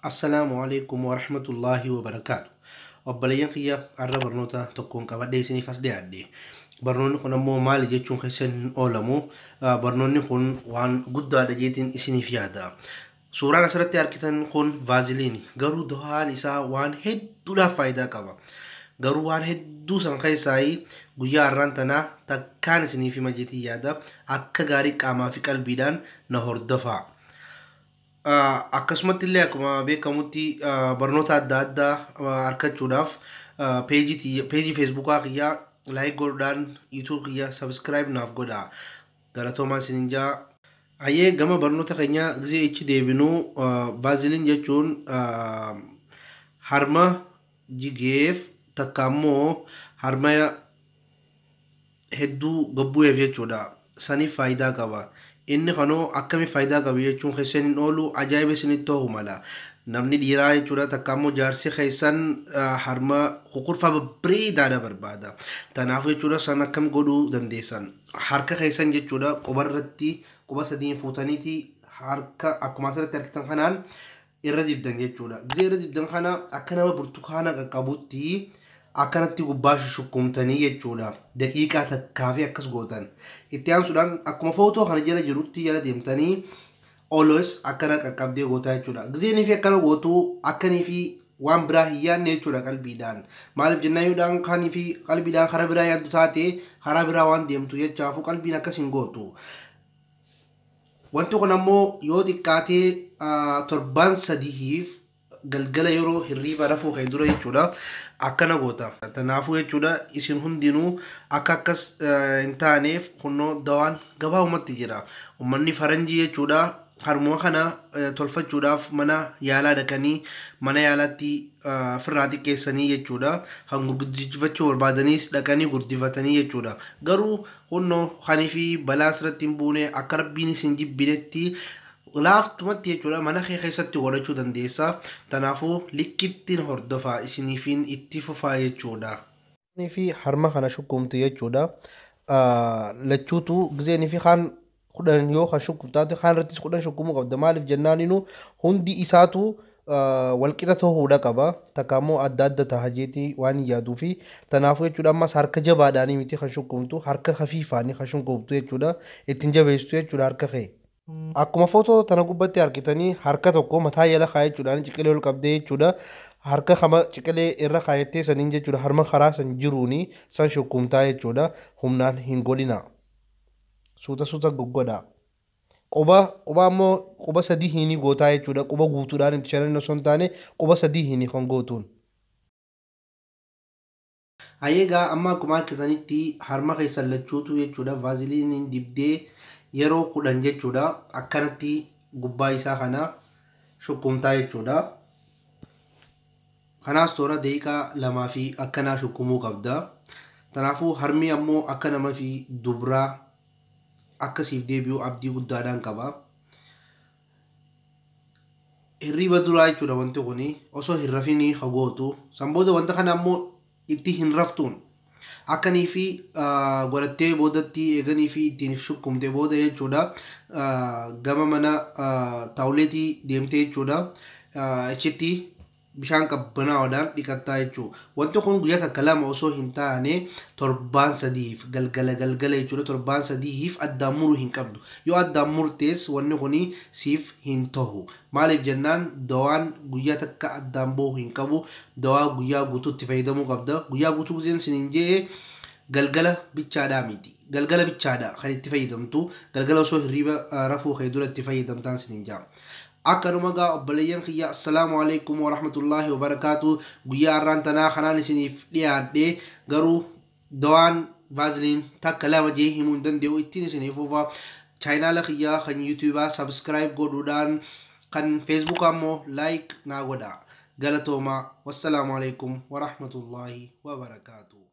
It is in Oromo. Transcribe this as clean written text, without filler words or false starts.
Assalaamu alaikum warahmatullaahi wabarakaatu. Obboleeyyan kiyya, har'a barnoota tokkoon qabadhee isiniif as dhiyaadhe. Barnoonni kun ammoo maali jechuun keessan hin oolamu. Barnoonni kun waan guddaadha jeetiin isiniif yaada. Suuraan asirratti argitan kun vaaziliini. Garuu dawaan isaa waan hedduudhaaf faayidaa qaba. Garuu waan hedduu san keessaa guyyaa har'aan tanaa takkaan isiniif hima jeetiin yaada. Akka gaarii qaamaa fi qalbiidhaan na hordofaa. Akkasumatti illee akkuma beekamutti barnoota adda addaa argachuudhaaf peejii feesbuukaa kiyyaa like godhuudhaan YouTube kiyya subscribe naaf godhaa. Galatoomaan isinin jaa. Ayyee, gama barnoota keenyaa gisee ichi deebinuu, vaaziliin jechuun harma jigeef takka ammoo harma hedduu gabbu'eef jechuudha. Saniif faayidaa qaba. Inni kanoo akkami faayidaa qaba jechuun keessan hin oolu, ajaa'iba isinitti ta'uu mala. Namni dhiiraa jechuudha, takka ammoo jaarsi keessan harma kukurfaa babbareedaadha barbaada. Kanaafuu jechuudha, san akkam godhuu dandeessan? Harka keessan jechuudha, qubarratti quba sadiin fuutaniiti harka akkuma asirratti argitan kanaan irra dibdan jechuudha. Gisee irra dibdan kana akka nama burtukaana qaqqabutti akkanatti gubbaa shukkumtanii jechuudha. Daqiiqaa takkaa fi akkas gootan. Itti aansuudhaan akkuma footoo kana jala jirutti jala deemtanii always akkana qaqqabdee gootaa jechuudha. Giseenii fi akkana gootuu akkanii fi waan biraa hin yaadne jechuudha qalbiidhaan. Maaliif jennaan, yoodhaan kanii fi qalbiidhaan karaa biraa yaaddu taate, karaa biraa waan deemtu jechaafu qalbiin akkas hin gootu. Wanti kun ammoo yoo xiqqaatee torbaan 3f galgala yeroo hirriiba rafuu kee dura jechuudha akkana goota. Kanaafuu jechuudha, isin hundinuu akka akkas hin taaneef kunnoo dawaan gabaabumatti jira. Uummanni faranjii jechuudha, harmuma kana tolfachuudhaaf mana yaalaa dhaqanii mana yaalaatti firraa xiqqeessanii jechuudha. Kan gurguddifachuu barbaadanis dhaqanii gurdifatanii jechuudha. Garuu kunnoo kanii fi balaa asirratti hin buune, akka rabbiin isin jibbinetti laaftumatti jechuudha mana kee keessatti godhachuu dandeessa. Kanaafuu likkittiin hordofaa, isiniifin itti fufaa jechuudha. Fi harma kana shukkumtu jechuudha. Lachuutu gizeenii fi kaan 10 yoo kan shukkumtu taate, kaan irrattis 10 shukkumuu qabda. Maaliif jennaan, inu hundi isaatu walqixa ta'uudha qaba. Takka immoo adda adda ta'a jeetii waan hin yaaduu fi kanaafuu jechuudha, ammas harka jabaadhaanii miti kan shukkumtu, harka hafiifaanii kan shukkumtu jechuudha. Ittiin jabeessitu jechuudha harka kee. Akkuma footoo tana gubbatti argitanii, harka tokko mataa jala kaayachuudhaan ciqilee ol qabdee jechuudha. Harka kama ciqilee irra kaayattee saniin jechuudha, harma karaa san jiruuni san shukkumtaa jechuudha. Humnaan hin godhina. Suuta suuta goggodha. Quba ammoo quba sadii hinii gootaa jechuudha. Quba guutuudhaan itti shanan osoo hin taane, quba sadii hinii kan gootuun. Hayyeegaa, amma akkuma argitanitti harma keessan lachuutu jechuudha vaaziliiniin dibdee yeroo 10 jechuudha akkanatti gubbaa isaa kana shukkumtaa jechuudha. Kanaas toora daqiiqaa 2 fi akkanaa shukkumuu qabda. Kanaafuu harmi ammoo akka nama fi dubraa akkasiif deebi'u abdii guddaadhaan qaba. Hirriiba duraa jechuudha wanti kuni, osoo hin rafinii hagootu. San booda wanta kana ammoo itti hin raftuun. Akkanii fi godhattee boodatti, eeganii fi ittiin shukkumte booda jechuudha, gama mana taawuleetii deemtee jechuudha, achitti bishaan qabbanaa'oodhaan dhiqattaa jechuudha. Wanti kun guyyaa takka lama osoo hin taane torbaan 3f galgala galgala jechuudha, torbaan 3f addaan muruu hin qabdu. Yoo addaan murtees wanni kun siif hin ta'u. Maaliif jennaan, dawaan guyyaa takka addaan bahu hin qabu. Dawaa guyyaa guutuutti fayyadamuu qabda. Guyyaa guutuu giseen sinin jee galgala bichaadhaa miti. Galgala bichaadha kan itti fayyadamtu. Galgala osoo hirriiba rafuu kee dura itti fayyadamtaan sinin jaa. Akkanuma gaa obboleeyyan kiyya, assalaamu alaikum warahmatullaahi wabarakaatu. Guyyaa har'aan tanaa kanaan isiniif dhiyaadhe, garuu dawaan vaaziliin takka lama jee himuu hin danda'u, ittiin isiniif fufa. Chaayinaala kiyyaa kan yuutuubaa subscribe godhuudhaan, kan feesbuukaa ammoo like naa godha. Galatoomaa, wassalaamu alaikum warahmatullaahi wabarakaatu.